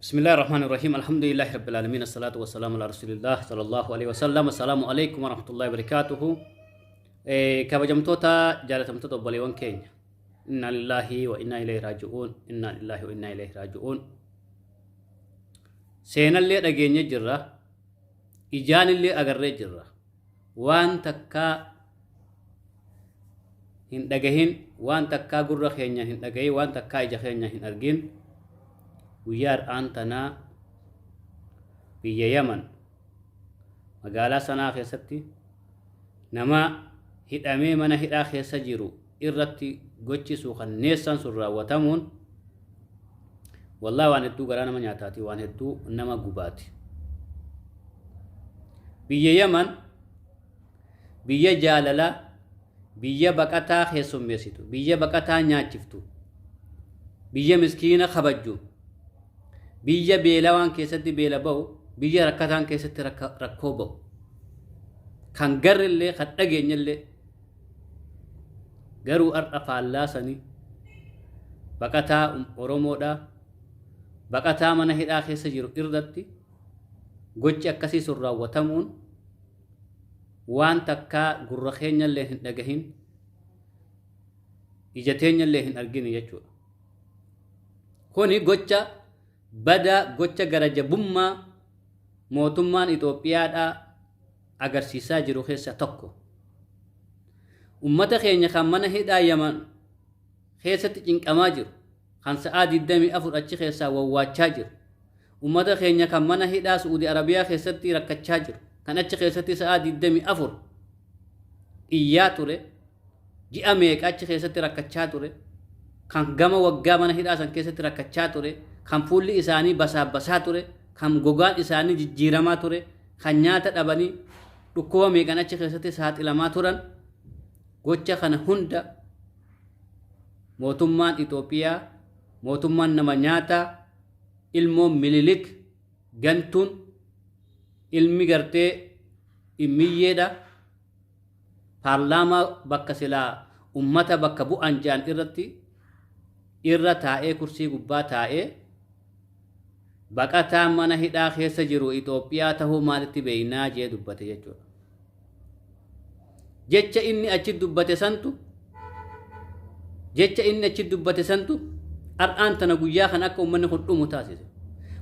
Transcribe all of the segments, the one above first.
Bismillahir Rahmanir Rahim. Alhamdulillahi Rabbil Alamin. Assalatu wassalamu ala Rasulillah sallallahu alaihi wasallam. Assalamu alaikum warahmatullahi wabarakatuhu. Kabajamtoota jaalatamtoota obboleewwan keenya. Inna lillahi wa inna ilaihi raaji'uun. Inna lillahi wa inna ilaihi raaji'uun. Seenallee dhageenye jirra. Ijaanillee agarree jirra. Waan takkaa hin dhagahin, waan takkaa gurra keenya hin dhagahin, waan takkaa ija keenya hin argin. Guyyaa har'aan tanaa biyya Yaman magaalaa Sanaa keessatti nama hidhamee mana hidhaa keessa jiru irratti gochi suukanneessaan sun raawwatamuun wallaahi waan hedduu garaa nama nyaataati, waan hedduu nama gubaati. Biyya Yaman biyya jaalalaa, biyya baqataa keessummeessitu, biyya baqataa nyaachiftu, biyya miskiina kabajju, biyya beelawaan keessatti beela ba'u, biyya rakkataan keessatti rakkoo ba'u, kan garrillee kan dhageenyallee garuu har'a faallaa sanii baqataa Oromoodhaa, baqataa mana hidhaa keessa jiru irratti gochi akkasii sun raawwatamuun waan takkaa gurra keenyallee hin dhagahin, ija teenyallee hin argine jechuudha. Kuni gocha badaa, gocha gara jabummaa mootummaan Itoophiyaadhaa agarsiisaa jiru keessa tokko. Ummata keenya kan mana hidhaa Yaman keessatti cinqamaa jiru, kan sa'aa 24 achi keessaa wawwaachaa jiru, ummata keenya kan mana hidhaa Su'uudi Arabiyaa keessatti rakkachaa jiru, kan achi keessatti sa'aa 24 iyyaa ture, ji'a meeqa achi keessatti rakkachaa ture, kan gama waggaa mana hidhaa san keessatti rakkachaa ture, kan fuulli isaanii basaabbasaa ture, kan gogaan isaanii jijjiiramaa ture, kan nyaata dhabanii dhukkuba meeqan achi keessatti saaxilamaa turan, gocha kana hunda mootummaan Itoophiyaa, mootummaan nama nyaataa, ilmoon Mililik gantuun, ilmi gartee immiyyeedha, paarlaamaa bakka silaa ummata bakka bu'an jaan irratti irra taa'ee, kursii gubbaa taa'ee, baqataa mana hidhaa keessa jiru Itoophiyaa tahuu maalitti beeynaa jee dubbate jechuudha. Jecha inni achi dubbate santu, jecha inni achi dubbate santu har'aan tana guyyaa kan akka ummanni kun dhumu taasise.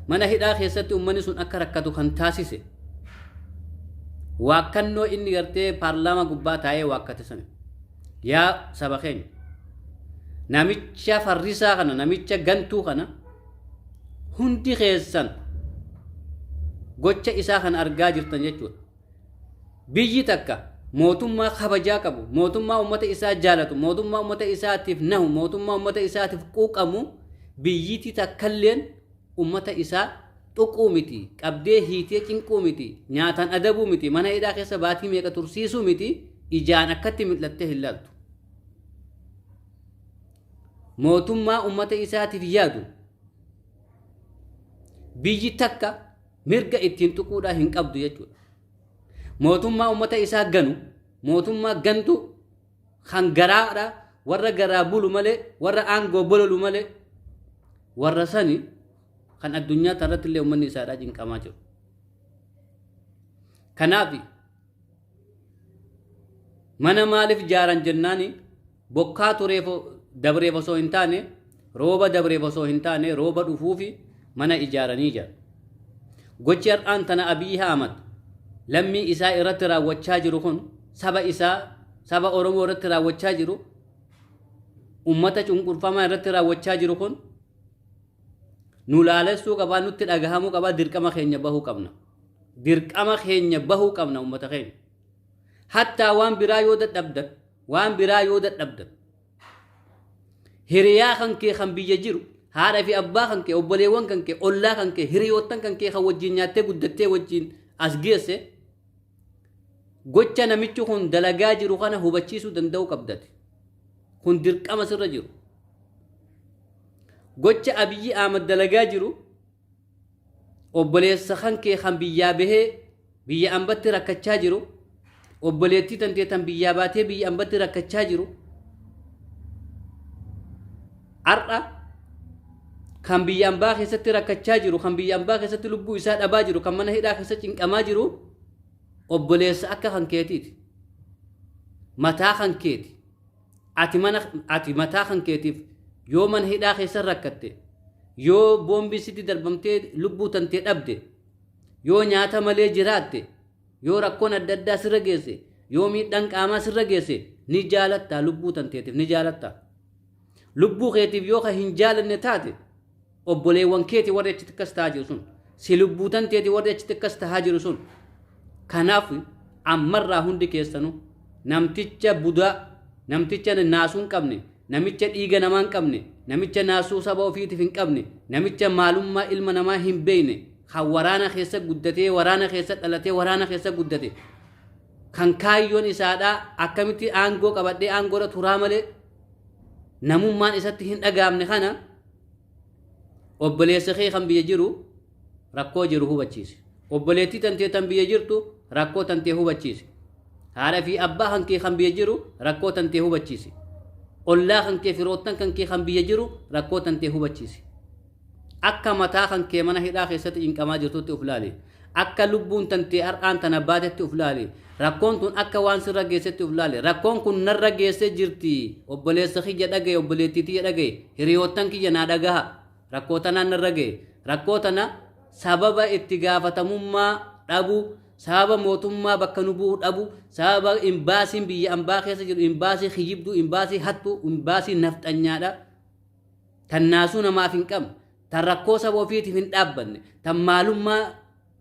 Mana hidhaa keessatti ummanni sun akka rakkatu kan taasise. Waakkannoo inni gartee paarlaamaa gubbaa taa'ee waakkate sana. Yaa saba keenya, namicha farrisaa kana, namicha gantuu kana hundi keessan gocha isaa kana argaa jirtan jechuudha. Biyyi takka mootummaa kabajaa qabu, mootummaa uummata isaa jaalatu, mootummaa uummata isaatiif nahu, mootummaa uummata isaatiif quuqamu, biyyiti takkalleen uummata isaa tuquu miti, qabdee hiitee cinquu miti, nyaataan adabuu miti, mana hidhaa keessa baatii meeqa tursiisuu miti, ijaan akkatti mil'attee hin laaltu. Mootummaa uummata isaatiif yaadu biyyi takka mirga ittiin tuquudhaa hin qabdu jechuudha. Mootummaa uummata isaa ganu, mootummaa gantu kan garaadha, warra garaa bulu malee, warra aangoo bololu malee, warra sani kan addunyaa tanarratti illee uummanni isaadhaa cinqamaa jiru. Kanaaf mana maaliif jaaran jennaani, bokkaa tureef dabreef osoo hin taane, rooba dabreef osoo hin taane, rooba dhufuufi mana ijaaranii jira. Gochi har'aan tana Abiyyi Ahmad lammii isaa irratti raawwachaa jiru kun, saba isaa, saba Oromoo irratti raawwachaa jiru, ummata cunqurfamaa irratti raawwachaa jiru kun nu laalessuu qabaa, nutti dhagahamuu qabaa, dirqama keenya bahuu qabna. Dirqama keenya bahuu qabna ummata keenya. Hattaa waan biraa yoo dadhabdan, waan biraa yoo dadhabdan, hiriyaa kan kee kan biyya jiru, haadha fi abbaa kan kee, obboleewwan kan kee, ollaa kan kee, hiriyoottan kan kee kan wajjin nyaattee guddattee wajjin as geesse, gocha namichi kun dalagaa jiru kana hubachiisuu danda'uu qabdati. Kun dirqama sirra jiru. Gocha Abiyyi Ahmad dalagaa jiru obboleessa kan kee kan biyyaa bahee biyya ambatti rakkachaa jiru, obboleettii tantee tan biyyaa baatee biyya ambatti rakkachaa jiru, har'a Kan biyya ambaa keessatti rakkachaa jiru, kan biyya ambaa keessatti lubbuu isaa dhabaa jiru, kan mana hidhaa keessa cinqamaa jiru obboleessa akka kan keetiiti. Mataa kan keeti. Ati mana ati mataa kan keetiif yoo mana hidhaa keessa rakkatte, yoo boombii sitti darbamtee lubbuu tantee dhabde, yoo nyaata malee jiraatte, yoo rakkoon adda addaa sirra geesse, yoo miidhaan qaamaa sirra geesse, ni jaalattaa? Lubbuu tanteetiif ni jaalattaa? Lubbuu keetiif yoo kan hin jaalanne taate, obboleewwan keeti warri achitti akkas ta'aa jiru sun, si lubbuu tanteeti warri achitti akkas ta'aa jiru sun. Kanaaf ammarraa hundi keessanu namticha budaa, namticha naasuu hin qabne, namicha dhiiga namaa hin qabne, namicha naasuu saba ofiitiif hin qabne, namicha maalummaa ilma namaa hin beekne, kan waraana keessa guddatee, waraana keessa dhalatee, waraana keessa guddate, kan kaayyoon isaadhaa akkamitti aangoo qabadhee aangoorra turaa malee namummaan isatti hin dhagaamne kana, obboleessa kee kan biyya jiru rakkoo jiru hubachiise. Obboleettii tantee tan biyya jirtu rakkoo tantee hubachiise. Haadha fi abbaa kan kee kan biyya jiru rakkoo tantee hubachiise. Ollaa kan kee, firoottan kan kee kan biyya jiru rakkoo tantee hubachiise. Akka mataa kan kee mana hidhaa keessatti cinqamaa jirtutti of laali. Akka lubbuun tantee har'aan tana baatetti of laali. Rakkoon tun akka waan sirra geessetti of laali. Rakkoon kun narra geessee jirti. Obboleessa kiyya dhagaye, obboleettii tiyya dhagaye, hiriyoottan kiyya naa dhagaha. Rakkoo tanaan narra gahe. Rakkoo tana sababa itti gaafatamummaa dhabu, sababa mootummaa bakka nu bu'u dhabu, sababa imbaasiin biyya ambaa keessa jiru imbaasii kijibduu, imbaasii hattuu, imbaasii nafxanyaadha. Tan naasuu namaaf hin qabne, tan rakkoo saba ofiitiif hin dhaabbanne, tan maalummaa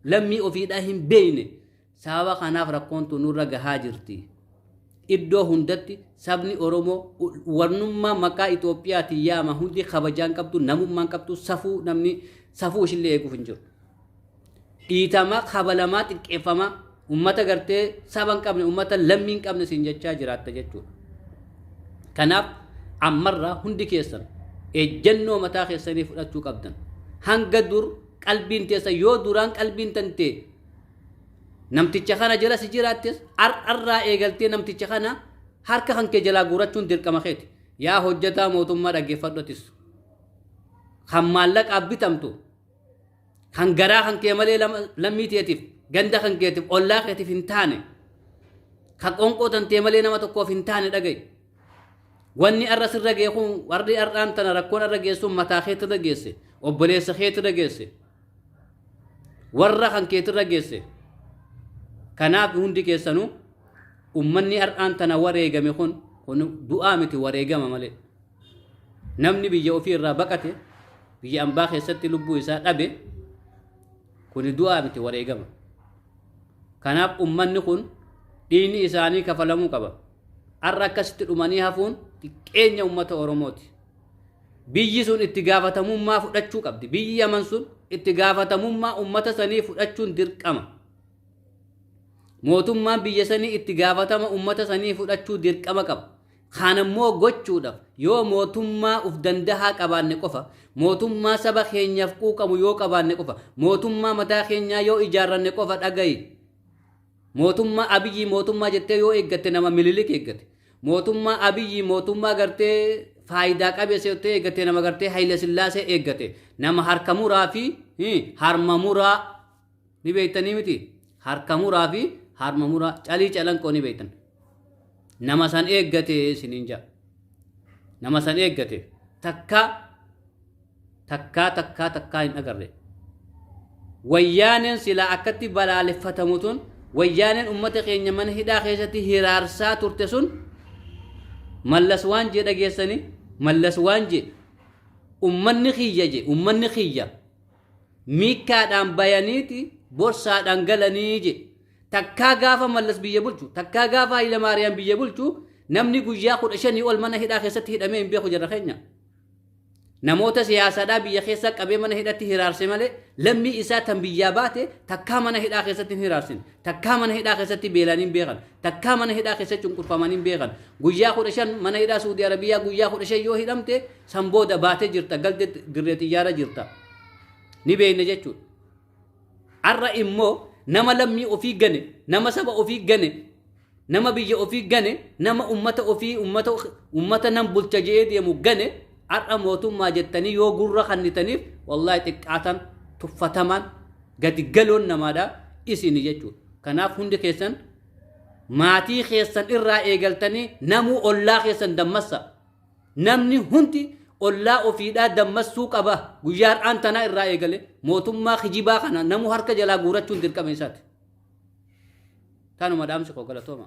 lammii ofiidhaa hin beekne. Sababa kanaaf rakkoon tun nurra gahaa jirti. Iddoo hundatti sabni Oromoo warnummaa maqaa Itoophiyaatiin yaama hundi kabajaan qabdu, namummaan qabdu, safuu namni safuu ishillee eeguuf hin jiru. Dhiitamaa, kabalamaa, xiqqeeffamaa, ummata gartee saba hin qabne, ummata lammii hin qabne siin jechaa jiraatta jechuudha. Kanaaf ammarraa hundi keessan ejjennoo mataa keessanii fudhachuu qabdan. Hanga dur qalbiin teessa yoo duraan qalbiin tantee namticha kana jala si jiraattes, har'arraa eegaltee namticha kana harka kan kee jalaa guurachuun dirqama keeti. Yaa hojjetaa mootummaa, dhaggeeffadhotis. Kan maallaqaaf bitamtu, kan garaa kan kee malee lammii teetiif, ganda kan keetiif, ollaa keetiif hin taane, kan qonqoo tantee malee nama tokkoof hin taane dhaga'i. Wanni arra sirra ga'e kun, warri har'aan tana rakkoon arra geessuun mataa keetirra geesse, obboleessa keetirra geesse, warra kan keetirra geesse. Kanaaf hundi keessanuu ummanni har'aan tana wareegame kun du'aa miti, wareegama malee. Namni biyya ofii irraa baqate biyya ambaa keessatti lubbuu isaa dhabe kuni du'aa miti, wareegama. Kanaaf ummanni kun dhiigni isaanii kafalamuu qaba. Har'a akkasitti dhumanii hafuun xiqqeenya ummata Oromooti. Biyyi sun itti gaafatamummaa fudhachuu qabdi. Biyyi Yaman sun itti gaafatamummaa ummata sanii fudhachuun dirqama. Mootummaan biyya sanii itti gaafatama ummata sanii fudhachuu dirqama qaba. Kanammoo gochuudhaaf yoo mootummaa uf dandahaa qabaanne qofa, mootummaa saba keenyaaf quuqamu yoo qabaanne qofa, mootummaa mataa keenyaa yoo ijaarranne qofa dhagayi. Mootummaa Abiyyi mootummaa jettee yoo eeggatte, nama Mililik eeggate. Mootummaa Abiyyi mootummaa gartee faayidaa qabeessa jettee eeggatte, nama gartee Haayile Sillaasee eeggate. Nama harka muraa fi harma muraa ni beektanii miti. Harka muraa fi harma muraa, calii calanqoo ni beektan. Nama san eeggate isiniin ja'a. Nama san eeggate takkaa takkaa takkaa takkaa hin agarre. Wayyaaneen silaa akkatti balaaleffatamu tun, wayyaaneen ummata keenya mana hidhaa keessatti hiraarsaa turte sun, Mallas waan jee dhageessanii? Mallas waan jee, "Ummanni kiyya," jee, "ummanni kiyya miikkaadhaan bayaniiti borsaadhaan galanii," jee. Takkaa gaafa Mallas biyya bulchu, takkaa gaafa Hayila Maariyaam biyya bulchu, namni guyyaa 15 ol mana hidhaa keessatti hidhamee hin beeku jarra keenya. Namoota siyaasaadhaa biyya keessa qabee mana hidhatti hiraarse malee, lammii isaa tan biyyaa baate takkaa mana hidhaa keessatti hin hiraarsin. Takkaa mana hidhaa keessatti beelaan hin beekan. Takkaa mana hidhaa keessatti cunqurfaman hin beekan. Guyyaa 15 mana hidhaa Suudii Arabiyaa guyyaa 15 yoo hidhamte, san booda baatee jirta, galte dirree xiyyaara jirta. Ni beekne jechuudha. Har'a immoo nama lammii ofii gane, nama saba ofii gane, nama biyya ofii gane, nama ummata ofii ummata ummata nan bulcha jedhee deemu gane. Har'a mootummaa jettanii yoo gurra kannitaniif, wallaahi xiqqaatan, tuffataman, gadi galoon namaadha isini jechuudha. Kanaaf hundi keessan maatii keessan irraa eegaltanii namuu ollaa keessan dammassa. Namni hundi ollaa ofiidhaa dammassuu qaba. Guyyaa har'aan tanaa irraa eegale mootummaa kijibaa kana namuu harka jalaa guurachuun dirqama isaati. Tanuma dhaamsi koo, galatooma.